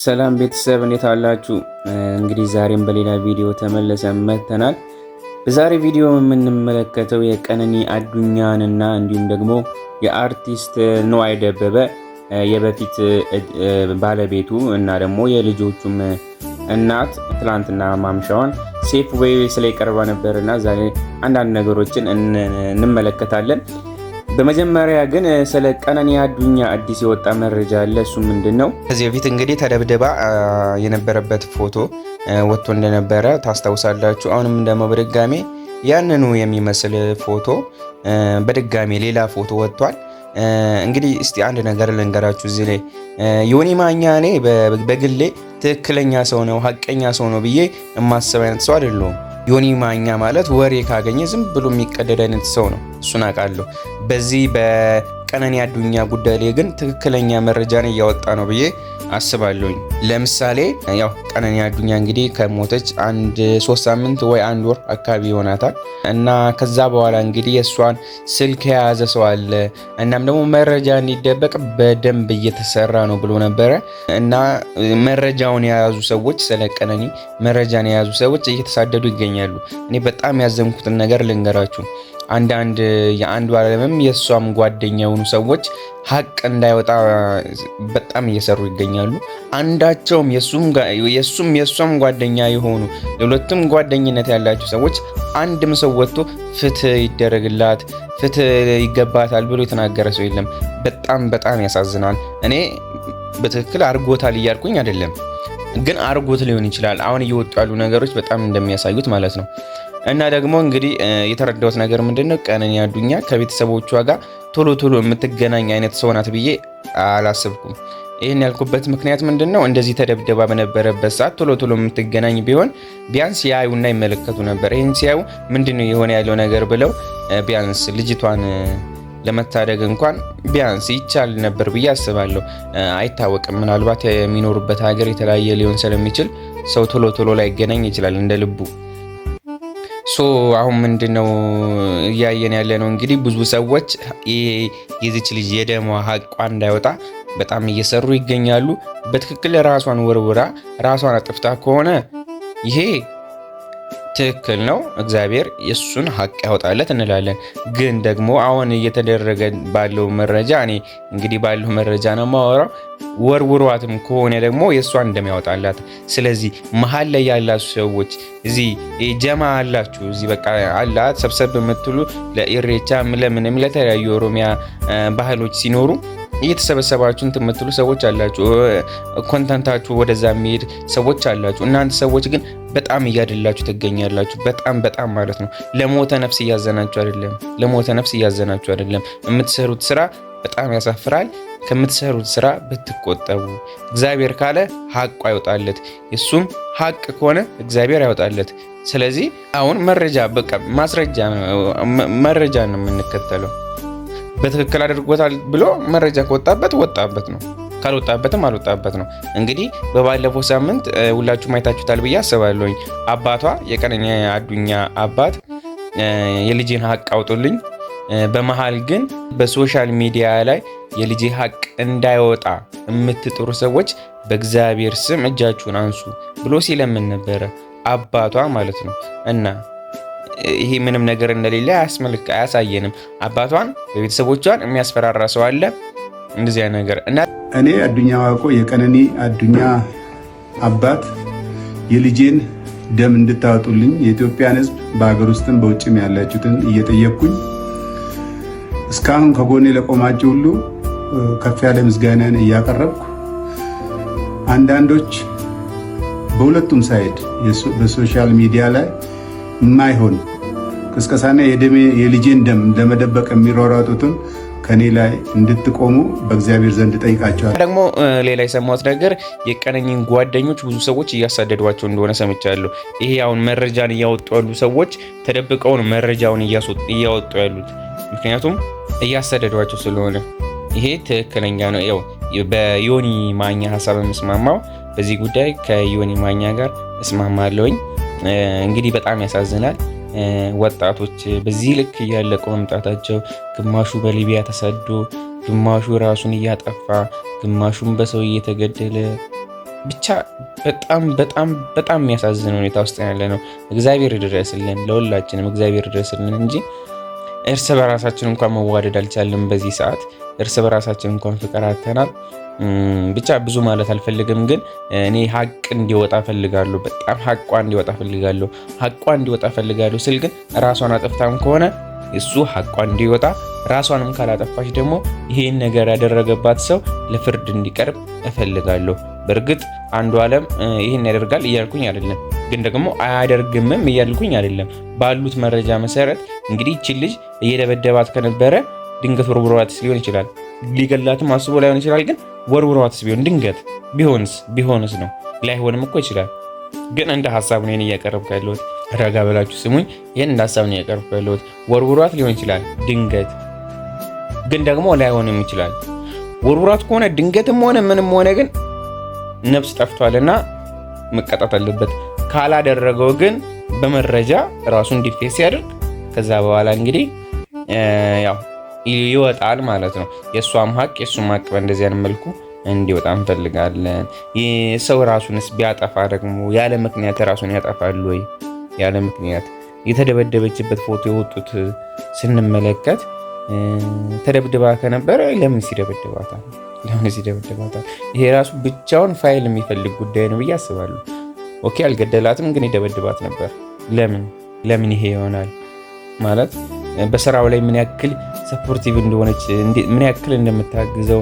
ሰላም ቤተሰብ፣ እንዴት አላችሁ? እንግዲህ ዛሬም በሌላ ቪዲዮ ተመልሰን መጥተናል። በዛሬ ቪዲዮ የምንመለከተው የቀነኒ አዱኛንና እንዲሁም ደግሞ የአርቲስት ንዋይ ደበበ የበፊት ባለቤቱ እና ደግሞ የልጆቹም እናት ትላንትና ማምሻዋን ሰይፉ በኢቢኤስ ላይ ቀርባ ነበርና ዛሬ አንዳንድ ነገሮችን እንመለከታለን። በመጀመሪያ ግን ስለ ቀነኒ አዱኛ አዲስ የወጣ መረጃ አለ። እሱ ምንድን ነው? ከዚህ በፊት እንግዲህ ተደብድባ የነበረበት ፎቶ ወጥቶ እንደነበረ ታስታውሳላችሁ። አሁንም ደግሞ በድጋሜ ያንኑ የሚመስል ፎቶ በድጋሜ ሌላ ፎቶ ወጥቷል። እንግዲህ እስቲ አንድ ነገር ልንገራችሁ እዚህ ላይ። ዮኒ ማኛ እኔ በግሌ ትክክለኛ ሰው ነው፣ ሀቀኛ ሰው ነው ብዬ የማስብ አይነት ሰው አይደለሁም። ዮኒ ማኛ ማለት ወሬ ካገኘ ዝም ብሎ የሚቀደድ አይነት ሰው ነው። እሱን አውቃለሁ። በዚህ በቀነኒ አዱኛ ጉዳይ ላይ ግን ትክክለኛ መረጃን እያወጣ ነው ብዬ አስባለሁኝ። ለምሳሌ ያው ቀነኒ አዱኛ እንግዲህ ከሞተች አንድ 3 ሳምንት ወይ አንድ ወር አካባቢ ይሆናታል እና ከዛ በኋላ እንግዲህ የእሷን ስልክ የያዘ ሰው አለ፣ እናም ደግሞ መረጃ እንዲደበቅ በደንብ እየተሰራ ነው ብሎ ነበረ እና መረጃውን የያዙ ሰዎች፣ ስለ ቀነኒ መረጃን የያዙ ሰዎች እየተሳደዱ ይገኛሉ። እኔ በጣም ያዘንኩትን ነገር ልንገራችሁ። አንዳንድ የአንዱ ዓለምም የእሷም ጓደኛ የሆኑ ሰዎች ሀቅ እንዳይወጣ በጣም እየሰሩ ይገኛሉ። አንዳቸውም የእሱም የእሷም ጓደኛ የሆኑ፣ ለሁለቱም ጓደኝነት ያላቸው ሰዎች አንድም ሰው ወጥቶ ፍትህ ይደረግላት፣ ፍትህ ይገባታል ብሎ የተናገረ ሰው የለም። በጣም በጣም ያሳዝናል። እኔ በትክክል አድርጎታል እያልኩኝ አይደለም፣ ግን አድርጎት ሊሆን ይችላል። አሁን እየወጡ ያሉ ነገሮች በጣም እንደሚያሳዩት ማለት ነው። እና ደግሞ እንግዲህ የተረዳሁት ነገር ምንድነው፣ ቀነኒ አዱኛ ከቤተሰቦቿ ጋር ቶሎ ቶሎ የምትገናኝ አይነት ሰው ናት ብዬ አላስብኩም። ይህን ያልኩበት ምክንያት ምንድን ነው? እንደዚህ ተደብደባ በነበረበት ሰዓት ቶሎ ቶሎ የምትገናኝ ቢሆን ቢያንስ ያዩና ይመለከቱ ነበር። ይህን ሲያዩ ምንድን ነው የሆነ ያለው ነገር ብለው ቢያንስ ልጅቷን ለመታደግ እንኳን ቢያንስ ይቻል ነበር ብዬ አስባለሁ። አይታወቅም። ምናልባት የሚኖሩበት ሀገር የተለያየ ሊሆን ስለሚችል ሰው ቶሎ ቶሎ ላይገናኝ ይችላል እንደ ልቡ። So አሁን ምንድን ነው እያየን ያለ ነው? እንግዲህ ብዙ ሰዎች የዚች ልጅ የደሟ ሀቋ እንዳይወጣ በጣም እየሰሩ ይገኛሉ። በትክክል ራሷን ወርውራ ራሷን አጥፍታ ከሆነ ይሄ ትክክል ነው፣ እግዚአብሔር የእሱን ሀቅ ያወጣለት እንላለን። ግን ደግሞ አሁን እየተደረገ ባለው መረጃ፣ እኔ እንግዲህ ባለው መረጃ ነው የማወራው፣ ወርውሯትም ከሆነ ደግሞ የእሷን እንደሚያወጣላት። ስለዚህ መሀል ላይ ያላችሁ ሰዎች፣ እዚህ ጀማ አላችሁ፣ እዚህ በቃ አላት ሰብሰብ የምትሉ፣ ለኢሬቻ ለምንም ለተለያዩ ኦሮሚያ ባህሎች ሲኖሩ እየተሰበሰባችሁ እንትን የምትሉ ሰዎች አላችሁ። Content ኣችሁ ወደዛ የሚሄድ ሰዎች አላችሁ። እናንተ ሰዎች ግን በጣም እያደላችሁ ትገኛላችሁ። በጣም በጣም ማለት ነው። ለሞተ ነፍስ እያዘናችሁ አይደለም። ለሞተ ነፍስ እያዘናችሁ አይደለም። የምትሰሩት ስራ በጣም ያሳፍራል። ከምትሰሩት ስራ ብትቆጠቡ፣ እግዚአብሔር ካለ ሀቁ አይወጣለት፣ የእሱም ሀቅ ከሆነ እግዚአብሔር ያወጣለት። ስለዚህ አሁን መረጃ፣ በቃ ማስረጃ፣ መረጃ ነው የምንከተለው። በትክክል አድርጎታል ብሎ መረጃ ከወጣበት ወጣበት ነው፣ ካልወጣበትም አልወጣበት ነው። እንግዲህ በባለፈው ሳምንት ሁላችሁም አይታችሁታል ብዬ አስባለሁኝ። አባቷ፣ የቀነኒ አዱኛ አባት የልጄን ሀቅ አውጡልኝ፣ በመሀል ግን በ social media ላይ የልጄ ሀቅ እንዳይወጣ የምትጥሩ ሰዎች በእግዚአብሔር ስም እጃችሁን አንሱ ብሎ ሲለምን ነበረ፣ አባቷ ማለት ነው። እና ይሄ ምንም ነገር እንደሌለ አያስመልክ አያሳየንም። አባቷን በቤተሰቦቿን የሚያስፈራራ ሰው አለ እንደዚያ ነገር እና እኔ አዱኛ ዋቆ የቀነኒ አዱኛ አባት የልጄን ደም እንድታወጡልኝ የኢትዮጵያን ሕዝብ በሀገር ውስጥም በውጭም ያላችሁትን እየጠየቅኩኝ፣ እስካሁን ከጎኔ ለቆማችሁ ሁሉ ከፍ ያለ ምስጋናን እያቀረብኩ፣ አንዳንዶች በሁለቱም side በ social media ላይ የማይሆን ቅስቀሳና የልጄን ደም ለመደበቅ የሚሯሯጡትን ከኔ ላይ እንድትቆሙ በእግዚአብሔር ዘንድ ጠይቃቸዋል። ደግሞ ሌላ የሰማሁት ነገር የቀነኒን ጓደኞች ብዙ ሰዎች እያሳደዷቸው እንደሆነ ሰምቻለሁ። ይሄ አሁን መረጃን እያወጡ ያሉ ሰዎች ተደብቀው ነው መረጃውን እያወጡ ያሉት፣ ምክንያቱም እያሳደዷቸው ስለሆነ። ይሄ ትክክለኛ ነው። ያው በዮኒ ማኛ ሀሳብ የምስማማው፣ በዚህ ጉዳይ ከዮኒ ማኛ ጋር እስማማለሁኝ። እንግዲህ በጣም ያሳዝናል። ወጣቶች በዚህ ልክ እያለቁ መምጣታቸው፣ ግማሹ በሊቢያ ተሰዶ፣ ግማሹ ራሱን እያጠፋ፣ ግማሹም በሰው እየተገደለ። ብቻ በጣም በጣም በጣም የሚያሳዝን ሁኔታ ውስጥ ያለ ነው። እግዚአብሔር ይድረስልን፣ ለሁላችንም እግዚአብሔር ይድረስልን እንጂ እርስ በራሳችን እንኳን መዋደድ አልቻልንም። በዚህ ሰዓት እርስ በራሳችን እንኳን ፍቅር አጥተናል። ብቻ ብዙ ማለት አልፈልግም፣ ግን እኔ ሀቅ እንዲወጣ ፈልጋለሁ። በጣም ሀቋ እንዲወጣ ፈልጋለሁ። ሀቋ እንዲወጣ ፈልጋለሁ ስል ግን ራሷን አጥፍታም ከሆነ እሱ ሀቋ እንዲወጣ፣ ራሷንም ካላጠፋች ደግሞ ይሄን ነገር ያደረገባት ሰው ለፍርድ እንዲቀርብ እፈልጋለሁ። በእርግጥ አንዱ ዓለም ይህን ያደርጋል እያልኩኝ አይደለም፣ ግን ደግሞ አያደርግምም እያልኩኝ አይደለም። ባሉት መረጃ መሰረት እንግዲህ ይቺን ልጅ እየደበደባት ከነበረ ድንገት ወርውሯትስ ሊሆን ይችላል። ሊገላትም አስቦ ላይሆን ይችላል። ግን ወርውሯትስ ቢሆን ድንገት ቢሆንስ ነው። ላይሆንም እኮ ይችላል። ግን እንደ ሀሳብ ነው እያቀረብኩ ያለሁት። ረጋ ብላችሁ ስሙኝ። ይህን እንደ ሀሳብ ነው እያቀረብኩ ያለሁት። ወርውሯት ሊሆን ይችላል ድንገት፣ ግን ደግሞ ላይሆንም ይችላል። ወርውሯት ከሆነ ድንገትም ሆነ ምንም ሆነ ግን ነፍስ ጠፍቷልና መቀጣት አለበት። ካላደረገው ግን በመረጃ ራሱን defense ሲያደርግ ከዛ በኋላ እንግዲህ ያው ይወጣል ማለት ነው። የእሷም ሀቅ የእሱም ሀቅ በእንደዚህ አይነት መልኩ እንዲወጣ እንፈልጋለን። ሰው ራሱንስ ቢያጠፋ ደግሞ ያለ ምክንያት ራሱን ያጠፋል ወይ? ያለ ምክንያት የተደበደበችበት ፎቶ የወጡት ስንመለከት ተደብድባ ከነበረ ለምን ሲደበድባታል? ለምን ሲደበድባታል? ይሄ ራሱ ብቻውን ፋይል የሚፈልግ ጉዳይ ነው ብዬ አስባለሁ። Okay አልገደላትም፣ ግን ይደበድባት ነበር። ለምን ለምን ይሄ ይሆናል ማለት በስራው ላይ ምን ያክል supportive እንደሆነች፣ ምን ያክል እንደምታግዘው፣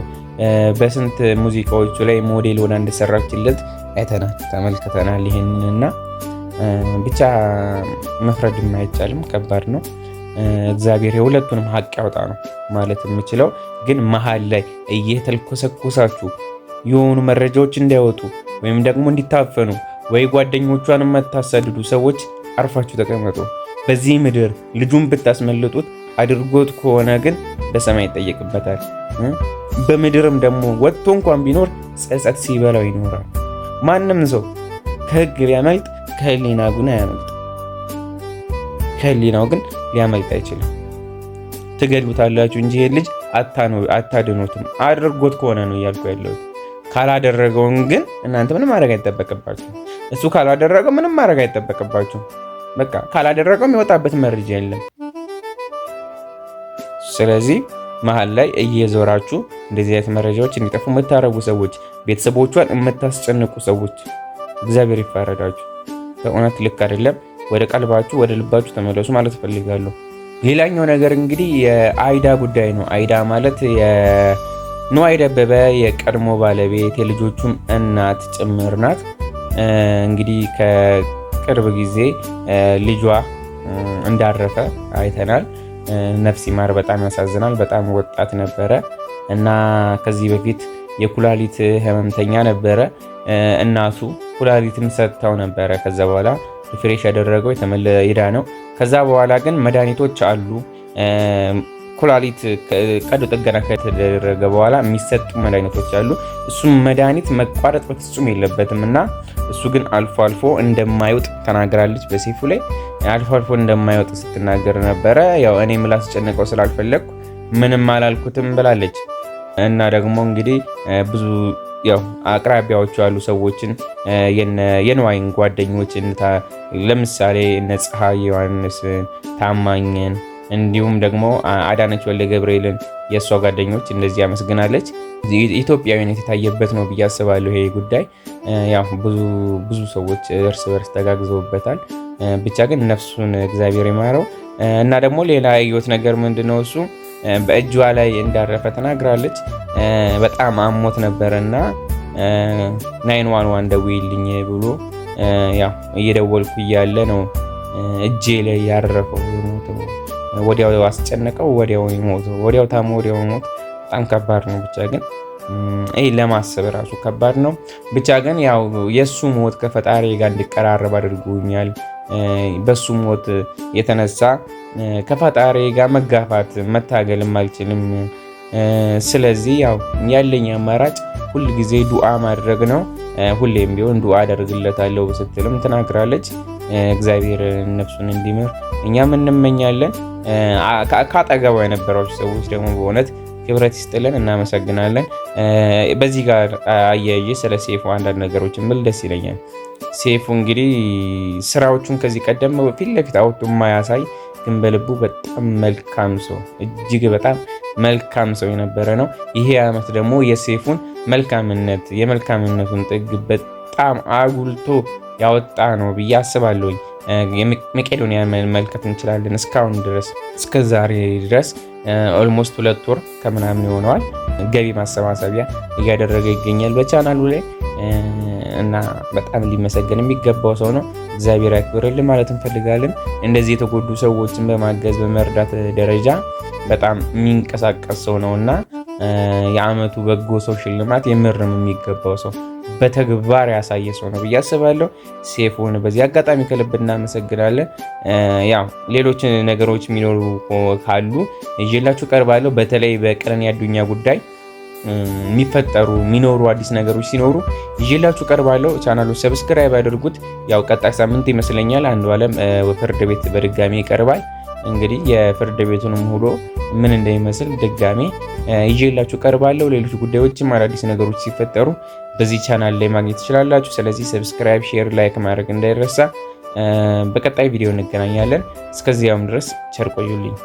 በስንት ሙዚቃዎቹ ላይ ሞዴል ሆና እንደሰራችለት አይተናል፣ ተመልክተናል። ይሄንንና ብቻ መፍረድም አይቻልም፣ ከባድ ነው። እግዚአብሔር የሁለቱንም ሀቅ ያውጣ ነው ማለት የምችለው። ግን መሀል ላይ እየተልኮሰኮሳችሁ የሆኑ መረጃዎች እንዳይወጡ ወይም ደግሞ እንዲታፈኑ ወይ ጓደኞቿን የምታሳድዱ ሰዎች አርፋችሁ ተቀመጡ። በዚህ ምድር ልጁን ብታስመልጡት አድርጎት ከሆነ ግን በሰማይ ይጠየቅበታል። በምድርም ደግሞ ወጥቶ እንኳን ቢኖር ጸጸት ሲበላው ይኖራል። ማንም ሰው ከህግ ቢያመልጥ ከህሊና ግን አያመልጥ። ከህሊናው ግን ሊያመልጥ አይችልም። ትገድሉታላችሁ እንጂ ይሄን ልጅ አታድኑትም። አድርጎት ከሆነ ነው እያልኩ ያለሁት። ካላደረገውን ግን እናንተ ምንም ማድረግ አይጠበቅባችሁ። እሱ ካላደረገው ምንም ማድረግ አይጠበቅባችሁ። በቃ ካላደረገው የሚወጣበት መረጃ የለም። ስለዚህ መሀል ላይ እየዞራችሁ እንደዚህ አይነት መረጃዎች እንዲጠፉ የምታደርጉ ሰዎች፣ ቤተሰቦቿን የምታስጨንቁ ሰዎች እግዚአብሔር ይፋረዳችሁ። በእውነት ልክ አይደለም። ወደ ቀልባችሁ ወደ ልባችሁ ተመለሱ ማለት እፈልጋለሁ። ሌላኛው ነገር እንግዲህ የአይዳ ጉዳይ ነው። አይዳ ማለት የንዋይ ደበበ የቀድሞ ባለቤት የልጆቹም እናት ጭምር ናት። እንግዲህ ከቅርብ ጊዜ ልጇ እንዳረፈ አይተናል። ነፍስ ይማር። በጣም ያሳዝናል። በጣም ወጣት ነበረ እና ከዚህ በፊት የኩላሊት ህመምተኛ ነበረ። እናቱ ኩላሊትም ሰጥታው ነበረ። ከዛ በኋላ refresh ያደረገው የተመለ ነው። ከዛ በኋላ ግን መድኃኒቶች አሉ። ኩላሊት ቀዶ ጥገና ከተደረገ በኋላ የሚሰጡ መድኃኒቶች አሉ። እሱም መድኃኒት መቋረጥ በፍጹም የለበትም እና እሱ ግን አልፎ አልፎ እንደማይወጥ ተናግራለች። በሴፉ ላይ አልፎ አልፎ እንደማይወጥ ስትናገር ነበረ። ያው እኔም ላስጨንቀው ስላልፈለግኩ ምንም አላልኩትም ብላለች። እና ደግሞ እንግዲህ ብዙ ያው አቅራቢያዎቹ ያሉ ሰዎችን የንዋይን ጓደኞች ለምሳሌ እነ ፀሐይ ዮሐንስን፣ ታማኝን እንዲሁም ደግሞ አዳነች ወልደ ገብርኤልን የእሷ ጓደኞች እንደዚህ ያመስግናለች። ኢትዮጵያዊነት የታየበት ነው ብዬ አስባለሁ። ይሄ ጉዳይ ያው ብዙ ብዙ ሰዎች እርስ በርስ ተጋግዘውበታል። ብቻ ግን ነፍሱን እግዚአብሔር ይማረው እና ደግሞ ሌላ ያየሁት ነገር ምንድነው እሱ በእጇ ላይ እንዳረፈ ተናግራለች። በጣም አሞት ነበረና 911 ደውይልኝ ብሎ ያው እየደወልኩ እያለ ነው እጄ ላይ ያረፈው የሞተው። ወዲያው አስጨነቀው፣ ወዲያው የሞተው፣ ወዲያው ታሞ ወዲያው ሞት። በጣም ከባድ ነው። ብቻ ግን ይሄ ለማሰብ ራሱ ከባድ ነው። ብቻ ግን ያው የእሱ ሞት ከፈጣሪ ጋር እንዲቀራረብ አድርጎኛል። በሱ ሞት የተነሳ ከፈጣሪ ጋር መጋፋት መታገልም አልችልም። ስለዚህ ያው ያለኝ አማራጭ ሁል ጊዜ ዱዓ ማድረግ ነው። ሁሌም ቢሆን ዱዓ አደርግለታለሁ ስትልም ተናግራለች። እግዚአብሔር ነፍሱን እንዲምር እኛም እንመኛለን። ካጠገቧ የነበራችሁ ሰዎች ደግሞ በእውነት ክብረት ይስጥልን፣ እናመሰግናለን። በዚህ ጋር አያይዤ ስለ ሴፉ አንዳንድ ነገሮችን ብል ደስ ይለኛል። ሴፉ እንግዲህ ስራዎቹን ከዚህ ቀደም ፊት ለፊት አውጥቶ የማያሳይ ግን በልቡ በጣም መልካም ሰው፣ እጅግ በጣም መልካም ሰው የነበረ ነው። ይሄ ዓመት ደግሞ የሴፉን መልካምነት፣ የመልካምነቱን ጥግ በጣም አጉልቶ ያወጣ ነው ብዬ አስባለሁኝ። መቄዶንያ መመልከት እንችላለን። እስካሁን ድረስ፣ እስከ ዛሬ ድረስ almost 2 ወር ከምናምን ይሆነዋል ገቢ ማሰባሰቢያ እያደረገ ይገኛል በቻናሉ ላይ እና በጣም ሊመሰገን የሚገባው ሰው ነው። እግዚአብሔር ያክብርልን ማለት እንፈልጋለን። እንደዚህ የተጎዱ ሰዎችን በማገዝ በመርዳት ደረጃ በጣም የሚንቀሳቀስ ሰው ነው እና የአመቱ በጎ ሰው ሽልማት የምርም የሚገባው ሰው፣ በተግባር ያሳየ ሰው ነው ብዬ አስባለሁ። ሴፉን በዚህ አጋጣሚ ከልብ እናመሰግናለን። ያው ሌሎች ነገሮች የሚኖሩ ካሉ ይዤላችሁ ቀርባለሁ። በተለይ በቀነኒ አዱኛ ጉዳይ የሚፈጠሩ የሚኖሩ አዲስ ነገሮች ሲኖሩ ይዤላችሁ ቀርባለሁ። ቻናሉ subscribe አድርጉት። ያው ቀጣይ ሳምንት ይመስለኛል አንዱዓለም ፍርድ ቤት በድጋሚ ይቀርባል። እንግዲህ የፍርድ ቤቱንም ውሎ ምን እንደሚመስል ድጋሜ ይዤላችሁ ቀርባለሁ። ሌሎች ጉዳዮችም አዳዲስ ነገሮች ሲፈጠሩ በዚህ ቻናል ላይ ማግኘት ትችላላችሁ። ስለዚህ subscribe፣ share፣ like ማድረግ እንዳይረሳ። በቀጣይ ቪዲዮ እንገናኛለን። እስከዚያውም ድረስ ቸር ቆዩልኝ።